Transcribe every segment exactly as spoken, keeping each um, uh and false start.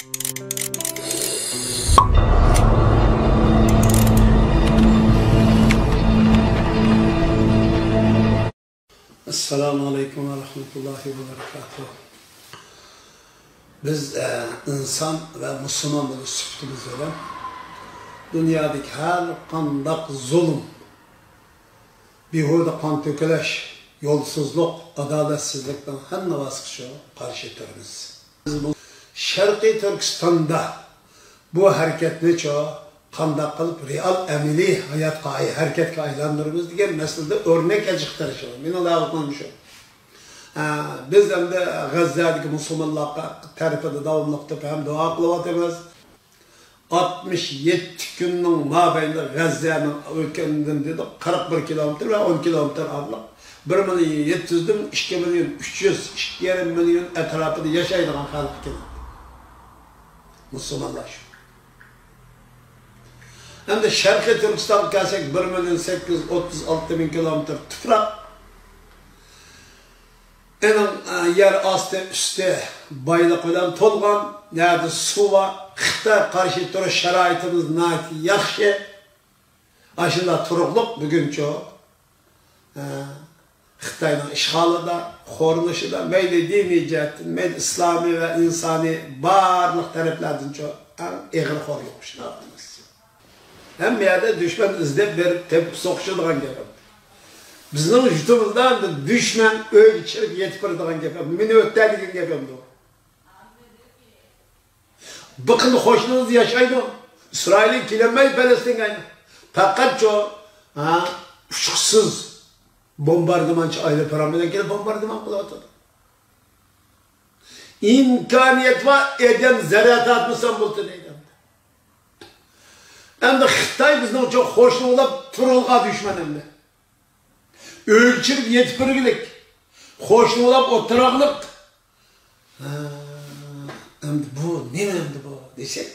ئەسسالامۇ ئەلەيكۇم ۋە رەھمەتۇللاھى ۋە بەرىكاتۇھ. بىز، ئە، ئىنسان ۋە مۇسۇلمان بولۇش سۈپىتىمىز بىلەن دۇنيادىكى ھەر قانداق زۇلۇم، بىھۇدە قان تۆكۈلۈش، يولسىزلىق، ئادالەتسىزلىكنىڭ ھەممە ۋاسىتىسىگە قارشى تۇرىمىز. بىز بۇ شەرقىي تۈركىستاندا بۇ ھەرىكەتنىچۇ قانداق قىلىپ رېئال ئەمەلىي ھاياتقا، ھەرىكەتكە ئايلاندۇرىمىز دېگەن مەسىلىدە ئۆرنەك ئېلىشقا تىرىشىمىز. مېنىڭ دەۋاتقىنىم شۇ. ھە، بىز ئەمدى غەززەدىكى مۇسۇلمانلارغا تەرىپىدە داۋاملىق تۇرۇپ ھەم دۇئا قىلىۋاتىمىز. ئاتمىش يەتتە كۈننىڭ مابەينىدە غەززەنىڭ ئۆلكەمدىن دېدۇق، قىرىق بىر كىلومېتىر ۋە ئون كىلومېتىر ئارىلىق، بىر مىليون يەتتە يۈزدىن ئىككى مىليون ئۈچ يۈز، ئىككى يېرىم مىليون ئەتراپىدا ياشايدىغان خەلق ئىكەن. مۇسۇلمانلار شۇ. ئەمدى شەرقىي تۈركىستانغا كەلسەك، بىر مىليون سەككىز يۈز ئوتتۇز ئالتە مىڭ كىلومېتىر تۇپراق. ئېنىڭ، ئە، يەر ئاستى، ئۈستى بايلىق بىلەن تولغان، نەدە سۇ بار، خىتايغا قارشى تۇرۇش شارائىتىمىز ناھايىتى ياخشى. ئاشۇنداق تۇرۇقلۇق بۈگۈنچۇ، ئە، خىتاينىڭ ئىشغالىدا، خورلىشىدا، مەيلى دىنىي جەھەتتىن، مەيلى ئىسلامىي ۋە ئىنسانىي بارلىق تەرەپلەردىنچۇ ئەڭ ئېغىر خورلۇق ئۇچراۋاتىمىز. ھەممە يەردە دۈشمەن ئىزدەپ بېرىپ تېپىپ سوقۇشىدىغان گەپ. بىزنىڭ يۇرتىمىزدا دۈشمەن ئۆيگە چىرىپ يېتىپ بېرىدىغان گەپ، مېنى ئۆتە دېگەن گەپ ئەمدى. بىر خىل قوشنىڭىز ياشايدۇ. ئىسرائىل كېلەلمەيدۇ پەلەستىنگە. پەقەتچۇ، ھە، ئۇچقۇچىسىز بومباردىمانچى ئايروپىلان بىلەن كېلىپ بومباردىمان قىلىۋاتىدۇ. ئىمكانىيەت بار، ئادەم زەرەر تارتمىسام بولدى دەيدۇ. ئەمدى خىتاي بىزنىڭ ئۈچۈن قوشنا بولاپ تۇرۇلغان دۈشمەن ئەمدى. ئۆيگە چىرىپ يېتىپ بەرگۈلۈك، قوشنا بولاپ ئولتۇراقلىق. ھە، ئەمدى بۇ نېمە ئەمدى بۇ دېسەك،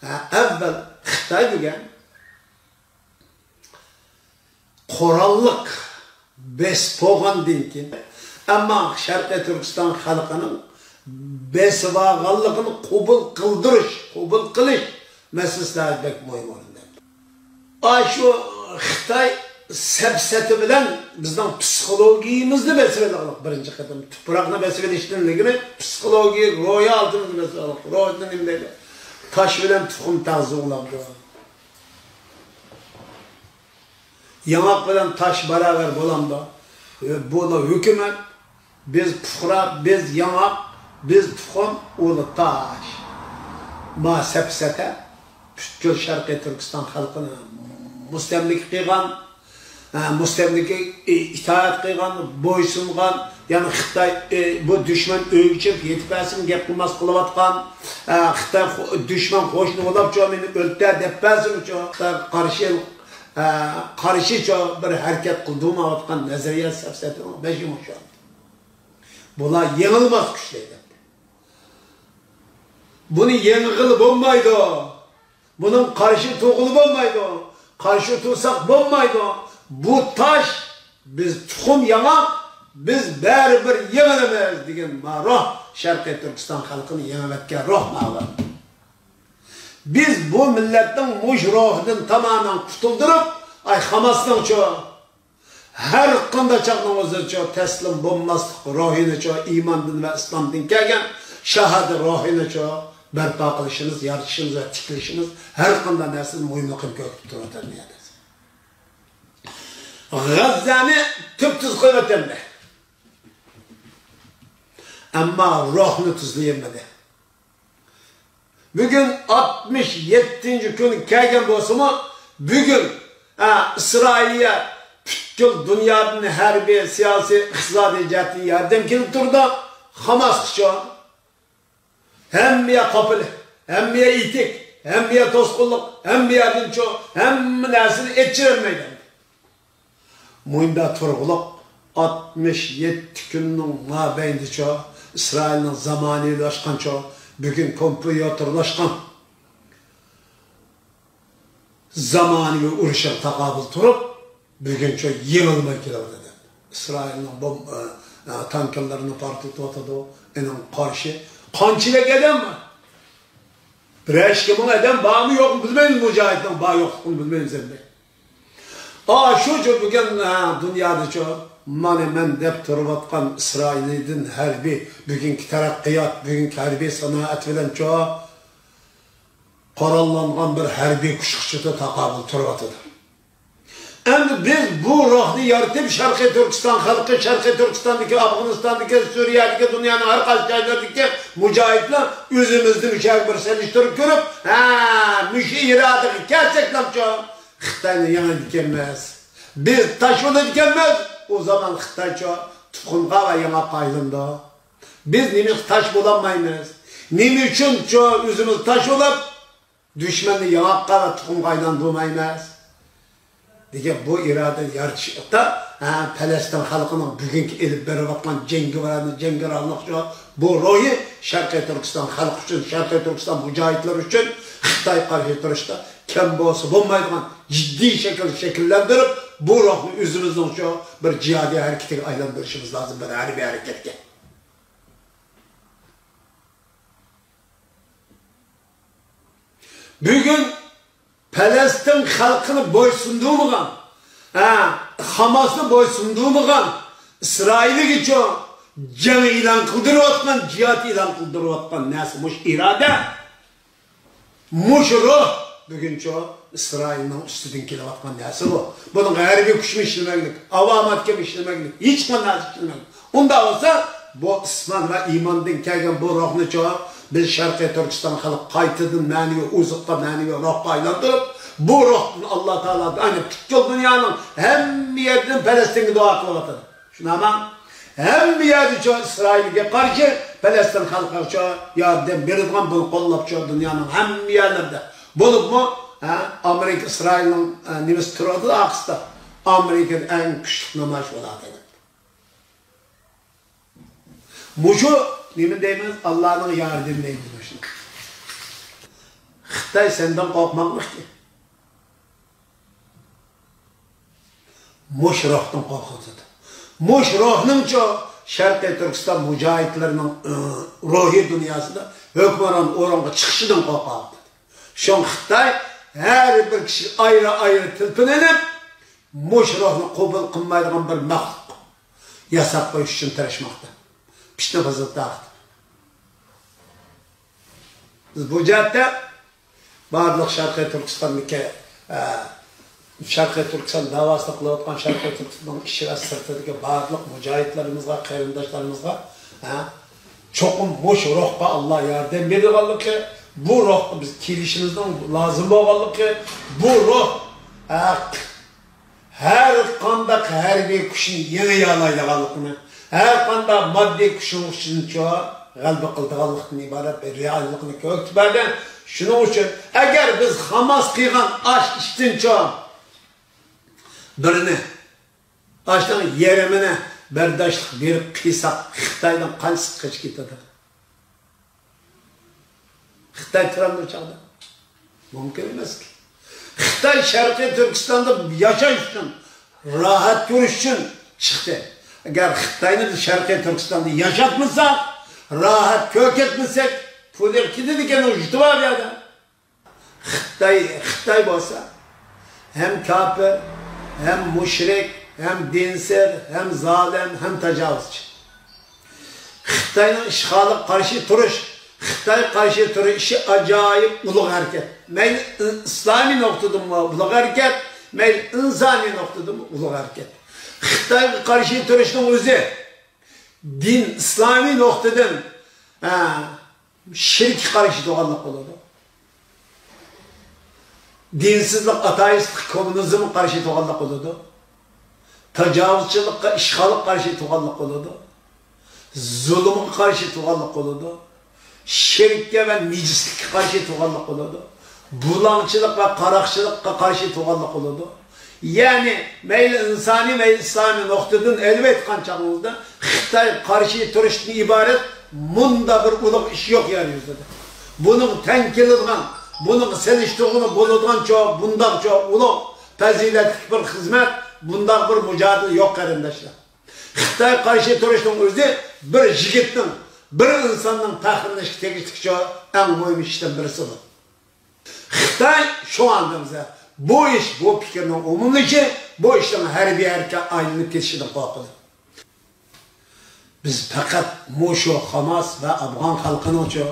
ھە، ئەۋۋەل خىتاي دېگەن قوراللىق بېسىپ بولغاندىن كېيىن، ئەمما شەرقىي تۈركىستان خەلقىنىڭ بېسىۋالغانلىقىنى قوبۇل قىلدۇرۇش، قوبۇل قىلىش مەسىلىسى بەك مۇھىم ئورۇندا. ئاشۇ خىتاي سەپسەتە بىلەن بىزنىڭ پسىخولوگىيىمىزنى بېسىۋېلىقلىق بىرىنچى قېتىم. تۇپراقنى بېسىۋېلىشتىن ئىلگىرى پسىخولوگىيە، روھىي ھالىتىمىزنى بېسىۋېلىقلىق. روھىنى نېمە دەيدۇ؟ تاش بىلەن تۇخۇم تەڭ زۇڭلاپ. ياڭاق بىلەن تاش باراۋەر بولامدۇ؟ بۇلا ھۆكۈمەت، بىز پۇقرا، بىز ياڭاق، بىز تۇخۇم، ئۇلا تاش. ما سەپسەتە پۈتكۈل شەرقىي تۈركىستان خەلقىنى مۇستەملىكە قىلغان، ھە، مۇستەملىكىگە ئىتائەت قىلغان، بويسۇنغان، يەنى خىتاي، ئى، بۇ دۈشمەن ئۆيگە چىرىپ يېتىپ بەرسىمۇ گەپ قىلماس قىلىۋاتقان، ئە، خىتاي خو-، دۈشمەن قوشنا بولاپچۇ مېنى ئۆلتۈر دەپ بەرسىمۇچۇ، خىتايغا قارشى، ئە، قارشىچۇ بىر ھەرىكەت قىلدۇرمايۋاتقان نەزەرىيە سەپسەتىنىڭ بېشى مۇشۇ. بۇلار يېڭىلماس كۈچلەر دەپ. بۇنى يېڭىغىلى بولمايدۇ. بۇنىڭ قارشى تۇرغىلى بولمايدۇ. قارشى تۇرساق بولمايدۇ. بۇ تاش، بىز تۇخۇم ياڭاق، بىز بەرىبىر يېڭىلىمىز دېگەن ما روھ، شەرقىي تۈركىستان خەلقىنى يېڭىۋەتكەن روھ ماۋۇ. بىز بۇ مىللەتنىڭ مۇشۇ روھىدىن تامامەن قۇتۇلدۇرۇپ، ئاي خاماسنىڭچۇ، ھەر قانداق چاغنىڭ ئۆزىدىچۇ تەسلىم بولماسلىق روھىنىچۇ، ئىماندىن ۋە ئىسلامدىن كەلگەن شاھادە روھىنىچۇ بەرپا قىلىشىمىز، يارىتىشىمىز ۋە تىكلىشىمىز ھەر قانداق نەرسىدىن مۇھىملىقىنى كۆرسىتىپ تۇرۇۋاتىدۇ. غەززەنى تۈپتۈز قىلىۋەتەمدى. ئەمما روھنى تۈزلىيەلمىدى. بۈگۈن ئاتمىش يەتتىنچى كۈن كەلگەن بولسىمۇ، بۈگۈن، ئە، ئىسرائىلىيە پۈتكۈل دۇنيادىن ھەربىي، سىياسىي، ئىقتىسادىي جەھەتتىن ياردەم كېلىپ تۇرىدۇ. خاماسقىچۇ ھەممە يەر قاپىلى، ھەممە يەر ئېتىك، ھەممە يەر توسقۇنلۇق، ھەممە يەردىنچۇ ھەممە نەرسىنى ئېچىۋەرمەيدۇ. مۇنداق تۇرغۇلۇق ئاتمىش يەتتە كۈننىڭ مابەينىدىچۇ ئىسرائىلنىڭ زامانىۋىلاشقانچۇ، بۈگۈن كومپيۇتېرلاشقان زامانىۋى ئۇرۇشىغا تاقابىل تۇرۇپ، بۈگۈنچۇ يېڭىلماي كېلىۋاتىدۇ. ئىسرائىلنىڭ بوم-، ئە، ئە، تانكىلىرىنى پارتلىتىۋاتىدۇ، ئېنىڭ قارشى قانچىلىك ئادەم بار؟ بىرەر ئىككى مىڭ ئادەم بارمۇ يوقمۇ بىلمەيمىز، مۇجاھىدنىڭ بار يوقلۇقىنى بىلمەيمىز ئەمدى. ئاشۇچۇ بۈگۈن، ھە، دۇنيادىچۇ، مانا مەن دەپ تۇرۇۋاتقان ئىسرائىلدىن ھەربىي، بۈگۈنكى تەرەققىيات، بۈگۈنكى ھەربىي سانائەت بىلەنچۇ، قوراللانغان بىر ھەربىي كۈچكىچۇ تاقابىل تۇرۇۋاتىدۇ. ئەمدى بىز بۇ روھنى يارىتىپ، شەرقىي تۈركىستان خەلقى، شەرقىي تۈركىستاندىكى، ئافغانىستاندىكى، سۈرىيەدىكى، دۇنيانىڭ ھەر قايسى جايلىرىدىكى مۇجاھىدلار ئۆزىمىزنى مۇشۇ يەرگە بىر سېلىشتۇرۇپ كۆرۈپ، ھە، مۇشۇ ئىرادىگە كەلسەكلەمچۇ، خىتاينى يېڭىدىكەنمىز. بىز تاش بولىدىكەنمىز، ئۇ زامان خىتايچۇ تۇخۇمغا ۋە ياڭاققا ئايلىنىدۇ. بىز نېمىشقا تاش بولالمايمىز؟ نېمە ئۈچۈنچۇ ئۆزىمىز تاش بولۇپ، دۈشمەننى ياڭاققا ۋە تۇخۇمغا ئايلاندۇرمايمىز؟ دېگەن بۇ ئىرادىنى يارىتىشتا، ھە، پەلەستىن خەلقىنىڭ بۈگۈنكى ئېلىپ بېرىۋاتقان جەڭگىۋارلىق، جەڭگىۋارلىق شۇ، بۇ روھى شەرقىي تۈركىستان خەلقى ئۈچۈن، شەرقىي تۈركىستان مۇجاھىدلىرى ئۈچۈن خىتاي قارشى تۇرۇشتا كەم بولسا بولمايدىغان جىددىي شەكىل شەكىللەندۈرۈپ، بۇ روھنى ئۆزىمىزنىڭ شۇ بىر جىھادىي ھەرىكىتىگە ئايلاندۇرۇشىمىز لازىم، بىر ھەربىي ھەرىكەتكە. بۈگۈن پەلەستىن خەلقىنى بويسۇندۇرمىغان، ھە، خاماسنى بويسۇندۇرمىغان، ئىسرائىلگىچۇ جەڭ ئېلان قىلدۇرۇۋاتقان، جىھاد ئېلان قىلدۇرۇۋاتقان نەرسە مۇشۇ ئىرادە، مۇشۇ روھ بۈگۈنچۇ ئىسرائىلنىڭ ئۈستىدىن كېلىۋاتقان نەرسە بۇ. بۇنىڭغا ھەربىي كۈچمۇ ئىشلىمەكلىك، ئاۋامەتكىمۇ ئىشلىمەكلىك، ھېچقانداق نەرسە ئىشلىمەكلىك. ئۇنداق بولسا، بۇ ئىسمان ۋە ئىماندىن كەلگەن بۇ روھنىچۇ، بىز شەرقىي تۈركىستان خەلقى قايتىدىن مەنىۋى ئوزۇققا، مەنىۋى روھقا ئايلاندۇرۇپ، بۇ روھتىن ئاللا تائالا، يەنى پۈتكۈل دۇنيانىڭ ھەممە يەردىن پەلەستىنگە دۇئا قىلىۋاتىدۇ. شۇنداقمۇ؟ ھەممە يەردىچۇ ئىسرائىلگە قارشى، پەلەستىن خەلقىگىچۇ ياردەم بېرىدىغان، بۇنى قوللاپچۇ دۇنيانىڭ ھەممە يەرلىرىدە. بولۇپمۇ، ھە، ئامېرىكا ئىسرائىلنىڭ، ئە، نېمىسى تۇرىدۇ ئارقىسىدا. ئامېرىكىدا ئەڭ كۈچلۈك نامايىش بولاتتى. مۇشۇ نېمە دەيمىز؟ ئاللانىڭ ياردىمى دەيمىز مۇشۇنى. خىتاي سەندىن قورقماقلىقكى. مۇشۇ روھتىن قورقۇۋاتىدۇ. مۇشۇ روھنىڭچۇ شەرقىي تۈركىستان مۇجاھىدلىرىنىڭ، ئى، روھىي دۇنياسىدا ھۆكۈمران ئورۇنغا چىقىشىدىن قورقۇۋاتىدۇ. شۇڭا خىتاي ھەر بىر كىشىگە ئايرى-ئايرى تېلېفون ئېلىپ، مۇشۇ روھنى قوبۇل قىلمايدىغان بىر مەخلۇق ياساپ قويۇش ئۈچۈن تىرىشماقتا. پىتنە پازىل تارقىتىپ. بىز بۇ جەھەتتە بارلىق شەرقىي تۈركىستاندىكى، ئە، شەرقىي تۈركىستان داۋاسىنى قىلىۋاتقان شەرقىي تۈركىستاننىڭ ئىچى ۋە سىرتىدىكى بارلىق مۇجاھىدلىرىمىزغا، قېرىنداشلىرىمىزغا، ھە، چوقۇم مۇشۇ روھقا ئاللا ياردەم بېرىدىغانلىقى، بۇ روھقا بىز كېلىشىمىزنىڭ لازىم بولغانلىقى، بۇ روھ، ھە، ھەر قانداق ھەربىي كۈچنى يېڭىيالايدىغانلىقىنى، ھەر قانداق ماددىي كۈچنىڭ ئۈستىدىنچۇ غەلىبە قىلىدىغانلىقتىن ئىبارەت بىر رېئاللىقنى كۆرسىتىپ بەردى. شۇنىڭ ئۈچۈن ئەگەر بىز خاماس قىلغان ئاش ئىشتىنچۇ بىرنى، ئاشنىڭ يېرىمىنى بەرداشلىق بېرىپ قىلساق، خىتايدىن قانچىسى قېچىپ كېتىدۇ؟ خىتاي تۇرامدۇ چاغدا؟ مۇمكىن ئەمەسكى. خىتاي شەرقىي تۈركىستاندا ياشاش ئۈچۈن، راھەت كۆرۈش ئۈچۈن چىقتى. ئەگەر خىتاينى بىز شەرقىي تۈركىستاندا ياشاتمىساق، راھەت كۆركەتمىسەك، پۇلى كېتىدىكەن، ئۇ يۇتۇۋال بۇ يەردە. خىتاي، خىتاي بولسا ھەم كاپىر، ھەم مۇشرىك، ھەم دىنسىز، ھەم زالىم، ھەم تاجاۋۇزچى. خىتاينىڭ ئىشغالىغا قارشى تۇرۇش، خىتاي قارشى تۇرۇش ئىشى ئاجايىپ ئۇلۇغ ھەرىكەت. مەيلى ئىسلامىي نۇقتىدىنمۇ ئۇلۇغ ھەرىكەت، مەيلى ئىنسانىي نۇقتىدىنمۇ ئۇلۇغ ھەرىكەت. خىتايغا قارشى تۇرۇشنىڭ ئۆزى دىن، ئىسلامىي نۇقتىدىن، ھە، شىرككە قارشى تۇرغانلىق بولىدۇ. دىنسىزلىق، ئاتېئىستلىق، كوممۇنىزمغا قارشى تۇرغانلىق بولىدۇ. تاجاۋۇزچىلىققا، ئىشغالغا قارشى تۇرغانلىق بولىدۇ. زۇلۇمغا قارشى تۇرغانلىق بولىدۇ. شىرككە ۋە نىجىسلىككە قارشى تۇرغانلىق بولىدۇ. بۇلاڭچىلىق ۋە قاراقچىلىققا قارشى تۇرغانلىق بولىدۇ. يەنى مەيلى ئىنسانىي، مەيلى ئىسلامىي نۇقتىدىن ئېلىۋېيتقان چاغىڭىزدا خىتايغا قارشى تۇرۇشتىن ئىبارەت مۇنداق بىر ئۇلۇغ ئىش يوق يەر يۈزىدە. بۇنىڭغا تەڭ كېلىدىغان، بۇنىڭغا سېلىشتۇرغىلى بولىدىغانچۇ، بۇنداقچۇ ئۇلۇغ پەزىلەتلىك بىر خىزمەت، بۇنداق بىر مۇجادىلە يوق، قېرىنداشلار. خىتايغا قارشى تۇرۇشنىڭ ئۆزى بىر يىگىتنىڭ، بىر ئىنساننىڭ پەخىرلىنىشكە تېگىشلىكچۇ ئەڭ مۇھىم ئىشتىن بىرسىدۇر. خىتاي شۇڭا بىزگە بۇ ئىش، بۇ پىكىرنىڭ ئومۇملىشىشى، بۇ ئىشنىڭ ھەربىي ھەرىكەتكە ئايلىنىپ كېتىشىدىن قورقىدۇ. بىز پەقەت مۇشۇ خاماس ۋە ئافغان خەلقىنىڭچۇ،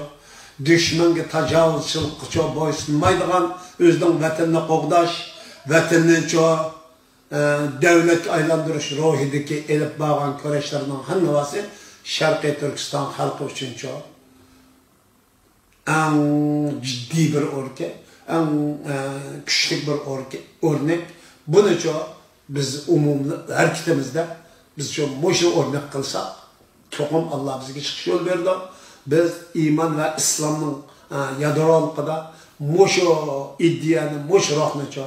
دۈشمەنگە تاجاۋۇزچىلىققىچۇ بويسۇنمايدىغان، ئۆزىنىڭ ۋەتىنىنى قوغداش، ۋەتىنىنىچۇ، ئە، دۆلەتكە ئايلاندۇرۇش روھىدىكى ئېلىپ بارغان كۈرەشلىرىنىڭ ھەممىسى شەرقىي تۈركىستان خەلقى ئۈچۈنچۇ، ئەڭ جىددىي بىر ئوركە، ئەڭ، ئە، كۈچلۈك بىر ئوركە، ئورنەك. بۇنىچۇ بىز ئومۇمىي ھەرىكىتىمىزدە بىزچۇ مۇشۇ ئورنەك قىلساق، چوقۇم ئاللا بىزگە چىقىش يول بېرىدۇ. بىز ئىمان ۋە ئىسلامنىڭ، ئە، يادرولۇقىدا مۇشۇ ئىدىيەنى، مۇشۇ روھنىچۇ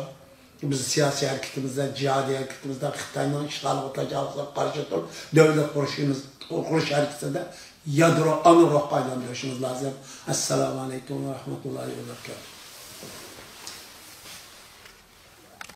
بىز سىياسىي ھەرىكىتىمىزدە، جىھادىي ھەرىكىتىمىزدە خىتاينىڭ ئىشغالىغا، تاجاۋۇزىغا قارشى تۇرۇپ، دۆلەت قۇرۇشىمىز، قۇرۇش ھەرىكىتىدە يادرو ئانا روھقا ئايلاندۇرۇشىمىز لازىم. ئەسسالامۇ ئەلەيكۇم ۋە رەھمەتۇللاھى ۋە بەرىكاتۇھ.